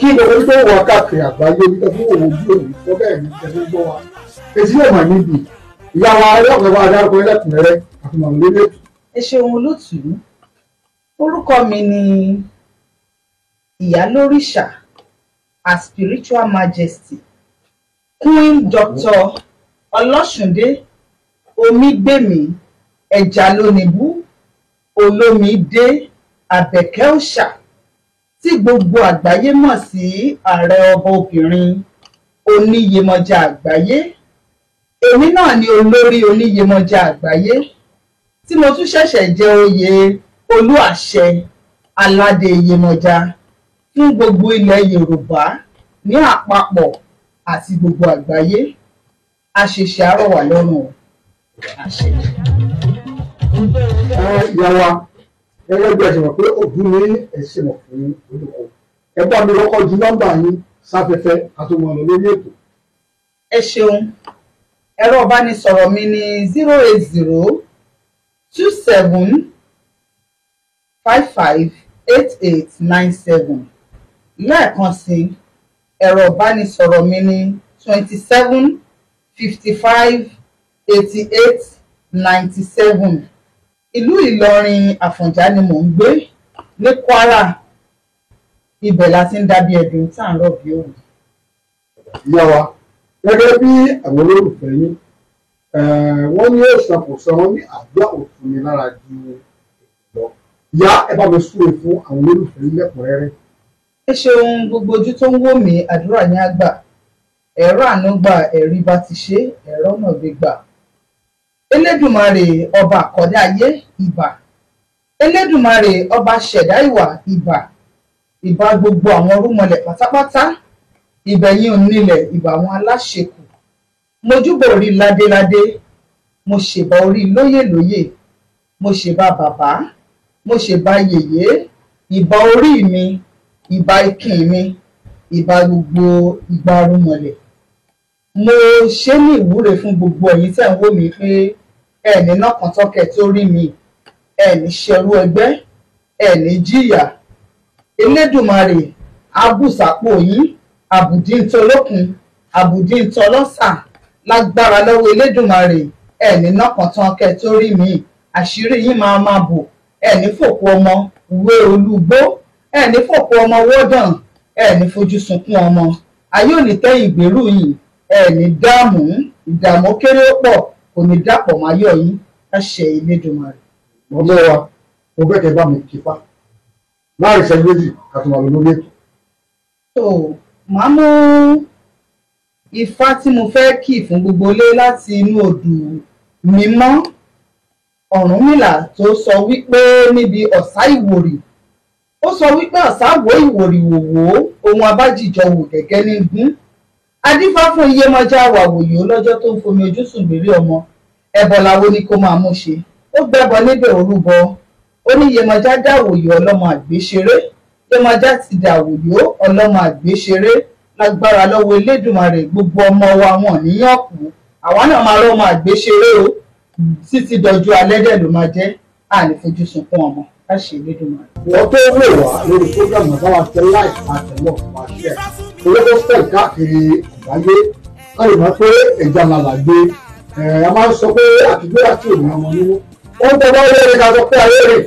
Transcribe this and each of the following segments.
Kí gbogbo tó wà káàkiri àgbáyé ní tẹ́fún òwò ojú òní tó bẹ́ẹ̀ ní tẹ́fún gbọ́ wa. Èsì yóò mà níbi ìyá wa ẹlọ́kùnrin wa dárúkọ ẹlẹ́kùnrẹ́rẹ́ àfihàn lórí ètò. Ẹ ṣeun olótùú. Orúkọ mi ni Ìyálórìṣà, Her Spiritual Majesty, Queen Dr. Ọlọ́ṣùndé Omígbèmí Ẹ̀jálónìbú Olómìdé Àbẹ̀kẹ́ Òòṣà, tí gbogbo àgbáyé mọ̀ sí ààrẹ ọba obìnrin Oníyemọja àgbáyé. Èmi náà ni olórí Oníyemọja àgbáyé tí mo tún ṣẹ̀ṣẹ̀ jẹ oyè Olú Àṣẹ Aládé Iyemọja fún gbogbo ilẹ̀ Yorùbá ní àpapọ̀ àti gbogbo àgbáyé. Àṣeṣe àárọ̀ wà lọ́rùn o. Àṣẹ. Ìyá wa, gẹ́gẹ́ bí ẹ ṣe mọ̀ pé ògún ní ẹ̀ṣẹ̀ mọ̀ fún olùkọ́, ẹ bá mi kọ́kọ́ ju nọ́mbà yín sáfẹ́fẹ́ àtúmọ̀ lọ lórí ètò. Ẹ ṣeun. Ẹ̀rọ ìbánisọ̀rọ̀ mi ni 080 27 55 88 97. Lẹ́ẹ̀kan sí, ẹ̀rọ ìbánisọ̀rọ̀ mi ni 27 55 88 97. Ìlú Ìlọrin Àfọ̀njá ni mò ń gbé ní Kwara. Ibẹ̀ la ti ń dábí ẹdun tá à ń rọ̀ bí òwú. Ìyá wa, gẹ́gẹ́ bí àwọn olólùfẹ́ yín, wọ́n ní òòsàn kò sọ, wọ́n ní àdúrà òfin ni lára ju lọ. Ìyá, ẹ bá mi súre fún àwọn olólùfẹ́ yín lẹ́kùnrẹ́rẹ́. Ẹ ṣeun, gbogbo ojú tó ń wò mí, àdúrà yín á gbà. Ẹ̀rọ àánú gbà, ẹ̀rí bá ti ṣe, ẹ̀rọ náà gbé gbà. Elédùmarè ọba àkọ́dá ayé, ìbà. Elédùmarè ọba ṣẹ̀dá ìwà, ìbà. Ìbà gbogbo àwọn rúmọlẹ̀ pátápátá. Ìbẹ̀yìn onílẹ̀, ìbà àwọn aláṣekù. Mojúbà orí ládéládé, mo ṣèbà orí lóyèlóyè, mo ṣèbà bàbá, mo ṣèbà yèyé, ìbà orí mi, ìbà ikin mi, ìbà gbogbo ìgbà rúmọlẹ̀. Mo ṣe ní ìwúre fún gbogbo ẹ̀yin tẹ́ ń wò mí pé ẹ ní nọ́kàn tọ́kẹ̀ tó rí mi, ẹ ní ṣerú ẹgbẹ́, ẹ ní jìyà. Elédùmarè abùsàpò yín, àbùdí ń tolókun, àbùdí ń tọlọ́sà, lágbára lọ́wọ́ Elédùmarè, ẹ ní nọ́kàn tọ́kẹ̀ tó rí mi, àṣírí yín máa máa bò, ẹ ní fòkú ọmọ wé olúgbó, ẹ ní fòkú ọmọ wọ́dàn, ẹ ní fojú sunkún ọmọ, ayé ò ní tẹ́yìn gbèrú yìí, ẹ ní dààmú, ìdààmú kéré pọ̀ kò ní dàpọ̀ máyọ̀ yín, láṣẹ Elédùmarè. Ọmọ wa, mo fẹ́ kẹ́ bá mi kípa láàrin ìṣẹ́jú méjì àtúmọ̀ lọ lórí ètò. Tó màá mú ifá tí mo fẹ́ kì fún gbogbo ilé láti inú odù mímọ́ Ọ̀rúnmìlà tó sọ wípé níbi ọ̀sá ìwòrì, ó sọ wípé ọ̀sá wo ìwòrì wòwò, ohun abájíjọ wò gẹ́gẹ́ ní gún. Adífá fún Iyemọja wàwòyò lọ́jọ́ tó ń fomi ojú sùn lérí ọmọ, ẹbọ làwo ni kó máa mú ṣe. Ó gbẹ́bọ níbẹ̀ orúbọ, ó ní Iyemọja dàwòyò ọlọ́mọ àgbéṣeré, Iyemọja ti dàwòyò ọlọ́mọ àgbéṣeré, lágbára lọ́wọ́ Elédùmarè gbogbo ọmọ wa wọn níyàn kú, àwa náà máa rọ́mọ àgbéṣeré o, títí dọjú alẹ́ dẹ̀ ló máa jẹ́, àní fojú sunkún ọmọ, láṣẹ Elédùmarè. Wọ́n tó wò wá lórí program náà bá wa tẹ láì àtẹ̀lọ́ wá ṣe owó tó fẹ̀ káàkiri àgbáyé, a lè mọ̀ pé ẹja làlà gbé. A máa ń sọ pé àtìgbé àti òní ọmọ nínú. Wọ́n tọ́ bá wẹ́rẹ́ ká sọ pé ayé rè,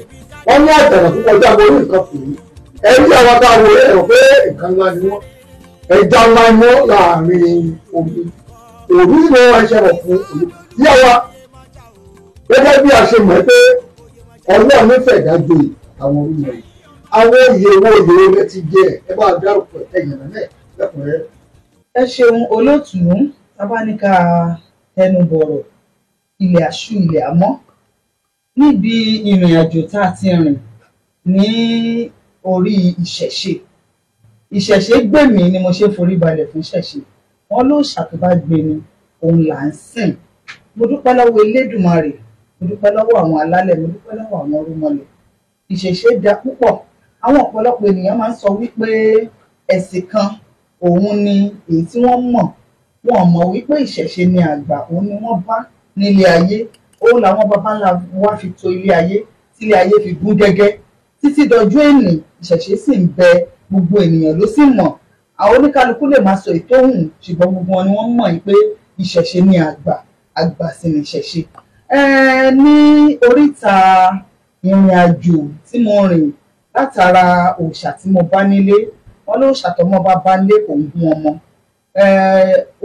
wọ́n ní àjànà tó kọjá lórí nǹkan fún yìí. Ẹ̀rí àwọn tá a wò ẹ̀rọ pé nǹkan ńlá ni wọ́n. Ẹja ńlá ni wọ́n láàrin omi. Òbí sì ni wọ́n ṣe wọ̀ fún òní. Yíyá wa, gẹ́gẹ́ bí a ṣe mọ̀ pé Ọlọ́run nífẹ̀ẹ́ ìdájọ́ àwọn orílẹ̀ yìí. Àwọn oyè owó oyè olè ti jẹ ẹ bá dárúkọ ẹ̀yìn náà lẹ́kùnrẹ́rẹ́. Ẹ ṣeun olótùú, tábánikà tẹnubọ̀rọ̀ ilẹ̀ àṣù ilẹ̀ àmọ́ níbi ìrìn àjò tá a ti rìn ní orí ìṣẹ̀ṣe. Ìṣẹ̀ṣe gbè mí ni mo ṣe forí balẹ̀ fún ìṣẹ̀ṣe. Wọ́n ló ṣàtúbà gbé ni òun là ń sìn. Mo dúpẹ́ lọ́wọ́ Elédùmarè, mo dúpẹ́ lọ́wọ́ àwọn alálẹ̀, mo dúpẹ́ lọ́wọ́ àwọn orúmọlẹ̀. Ìṣẹ̀ṣe da púpọ̀. Àwọn ọ̀pọ̀lọpọ̀ ènìyàn máa ń sọ wípé ẹ̀sìn kan òun ni èyí tí wọ́n mọ̀. Wọ́n mọ̀ wípé ìṣẹ̀ṣe ni àgbà, òun ni wọ́n bá nílé ayé. Òun làwọn baba ńlá wa fi to ilé ayé, tí ilé ayé fi gún gẹ́gẹ́. Títí dọjú ènì, ìṣẹ̀ṣe sì ń bẹ, gbogbo ènìyàn ló sì mọ̀. Àwọn oníkálukú lè máa sọ ètò òhun, ṣùgbọ́n gbogbo wọn ni wọ́n mọ̀ pé ìṣẹ̀ṣe ni àgbà, àgbà sì ni ìṣẹ̀ṣe. Ní oríta ìrìn àjò tí mo rìn látara òòṣà tí mo bá nílé, wọn ló ṣàtọmọ bá bá nílé kò ń gún ọmọ.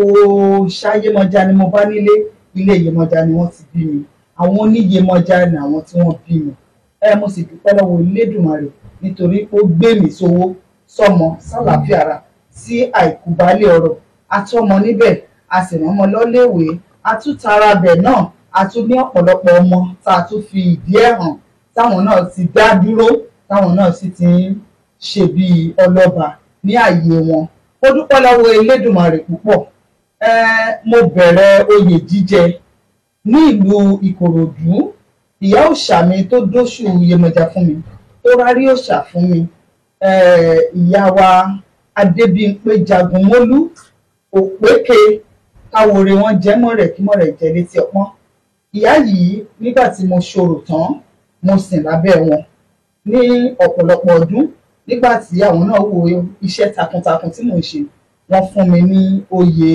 Òòṣà Yemọja ni mo bá nílé, ilé Yemọja ni wọ́n ti bí mi, àwọn oníyemọja ni àwọn tí wọ́n bí mi. Mo sì dúpẹ́ lọ́wọ́ Elédùmarè nítorí ó gbé mi sówó sọmọ sálàáfíà ara sí àìkú baálé ọrọ̀, atọ́mọ níbẹ̀, a sì rán ọmọ lọ́léèwé, a tún tara bẹ̀ náà, a tún ní ọ̀pọ̀lọpọ̀ ọmọ tá a tún fi ìdí ẹ̀ hàn, táwọn náà ti dá dúró, táwọn náà sì ti ń ṣe bíi ọlọ́ba ní ààyè wọn. Mo dúpẹ́ lọ́wọ́ Elédùmarè púpọ̀. Mo bẹ̀rẹ̀ oyè jíjẹ ní ìlú Ìkòròdú. Ìyá òòṣà mi tó dóṣù Yemọja fún mi, tó rárí òòṣà fún mi, ìyá wa Adébímpé Jagunmólú Òpéke, káwòrè wọn jẹ́ mọ̀rẹ̀ kí mọ̀rẹ̀ jẹ́ létí ọpọ́n. Ìyá yìí, nígbà tí mo ṣòro tán, mo sìn lábẹ́ wọn ní ọ̀pọ̀lọpọ̀ ọdún. Nígbà tí àwọn náà wo iṣẹ́ takuntakun tí mò ń ṣe, wọ́n fún mi ní oyè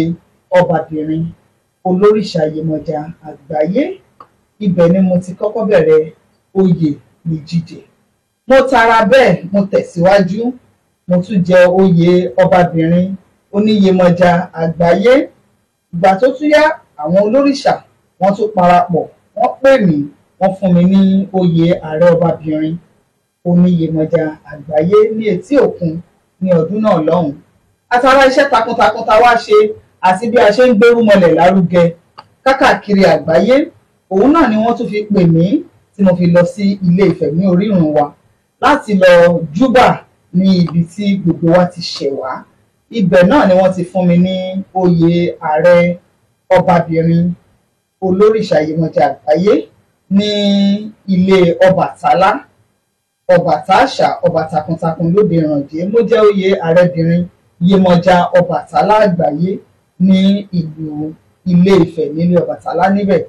ọbabìnrin olórìṣà Yemọja àgbáyé. Ibẹ̀ ni mo ti kọ́kọ́ bẹ̀rẹ̀ oyè ní jíjẹ. Mo tara bẹ́ẹ̀ mo tẹ̀síwájú, mo tún jẹ oyè ọbabìnrin oníyemọja àgbáyé. Ìgbà tó tún yá, àwọn olórìṣà wọ́n tún parapọ̀, wọ́n pè mí, wọ́n fún mi ní oyè ààrẹ ọbabìnrin oníyemọja àgbáyé ní etí òkun ní ọdún náà lọ́hùn. Àtàrà iṣẹ́ takuntakun tá a wá ṣe àti bí a ṣe ń gbérú mọ́lẹ̀ lárugẹ kákàkiri àgbáyé, òun náà ni wọ́n tún fi pè mí tí mo fi lọ sí Ilé Ifẹ̀ ní orírun wa láti lọ júbà ní ibi tí gbogbo wa ti ṣẹ̀ wá. Ibẹ̀ náà ni wọ́n ti fún mi ní oyè ààrẹ ọbabìnrin olórìṣà Yemọja àgbáyé ní ilé Ọbàtálá, Ọbàtáṣà, ọba takuntakun lóde Ìrànjẹ́. Mo jẹ́ oyè ààrẹbìnrin Yemọja Ọbàtálá àgbáyé ní ìlú Ilé Ifẹ̀ nílé Ọbàtálá níbẹ̀.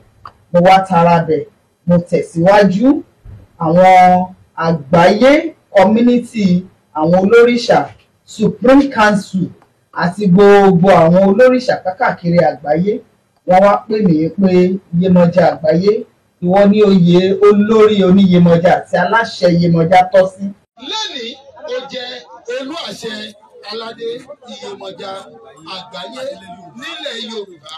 Mo wá tara bẹ̀, mo tẹ̀síwájú. Àwọn àgbáyé community, àwọn olórìṣà Supreme Council àti gbogbo àwọn olórìṣà kákàkiri àgbáyé, wọ́n wá pè mí pé Yemọja àgbáyé, ìwọ ní oyè olórí oníyemọja àti aláṣẹ Yemọja tọ́ sí. Lẹ́nìí ó jẹ́ olú àṣẹ aládé Iyemọja àgbáyé nílẹ̀ Yorùbá.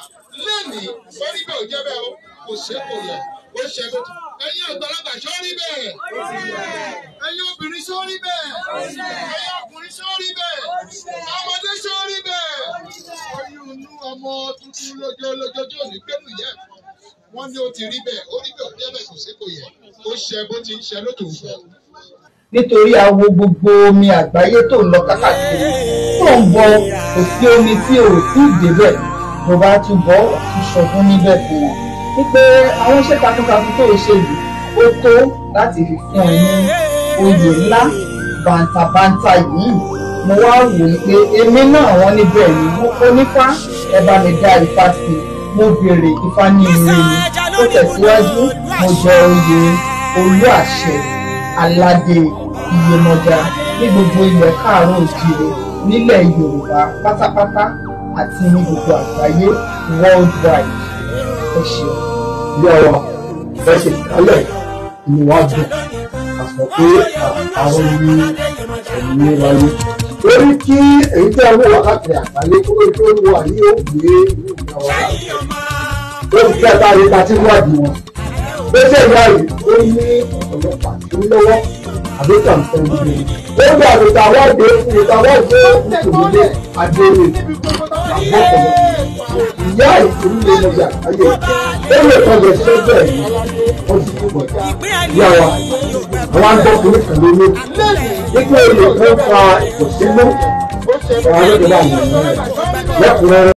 Lẹ́nìí ó rí bẹ́ẹ̀, ó jẹ́ bẹ́ẹ̀ o, kò ṣe kò yẹ, ó ṣe kò tó. Ẹ̀yin àgbàlagbà ṣó rí bẹ́ẹ̀? Ẹ̀yin obìnrin ṣó rí bẹ́ẹ̀? Ẹ̀yin ọkùnrin ṣó rí bẹ́ẹ̀? Ọmọdé ṣó rí bẹ́ẹ̀? Oyún inú ọmọ tuntun lójoojúmọ́ tí ò ní gbẹ́nu yẹ. Wọ́n ní ó ti rí bẹ́ẹ̀, ó rí bẹ́ẹ̀, ó jẹ́ bẹ́ẹ̀, kò ṣe kò yẹ, ó ṣe bó ti ń ṣe lótòófẹ́. Nítorí awo gbogbo omi àgbáyé tó ń lọ kákàkiri tó ń bọ, kò sí omi tí ò tí ì débẹ̀. Mo bá tún bọ́ tún ṣọdún níbẹ̀ fún wọn wípé àwọn iṣẹ́ takuntakun tó ṣe yìí ó tó láti fi fún ẹ ní oyè ńlá bàǹtàbàǹtà yìí. Mo wá wò ó pé èmi náà wọ́n níbẹ̀ ni mo kó nífá, ẹ bá mi dá ifá sí i. Mo béèrè ifá ní ire ni. Ó tẹ̀síwájú, mo jẹ oyè olú àṣẹ aládé Iyemọja ní gbogbo ilẹ̀ káàárọ̀ òjìrè nílẹ̀ Yorùbá pátápátá àti ní gbogbo àgbáyé worldwide. Ẹ ṣeun. Ìyá wa ẹ ṣe kálẹ̀, inú wa dùn, a sọ pé àwọn ní ẹ̀mí wáyé. Lórí kí èyí tí a wò wákàtí àgbáyé kó lórí tó wà ní yóò gbé ìlú ìyá wa láti. Lórí kí a bá rí ta tí wádìí wọn. Gbèsè ìyá yìí ó ní ọ̀pọ̀lọpọ̀ àti lọ́wọ́ àbíkà ń fẹ́ gbogbo. Ó gbà àbíkà wáde ìta wáde ìtòlódé adéwì àbọ̀pọ̀lọpọ̀. Ìyá ìtòlódé lọ́jà ayé ó lè tọ́jú sẹ́gbẹ̀ yìí ọdún tó bọ̀. Ìyá wa àwọn agbọ́kùnrin kan ló ní. Nígbà èlò kan fa ìkọ̀sínú ọ̀rọ̀ àlejò láàmú lẹ́kùnrẹ́rẹ́.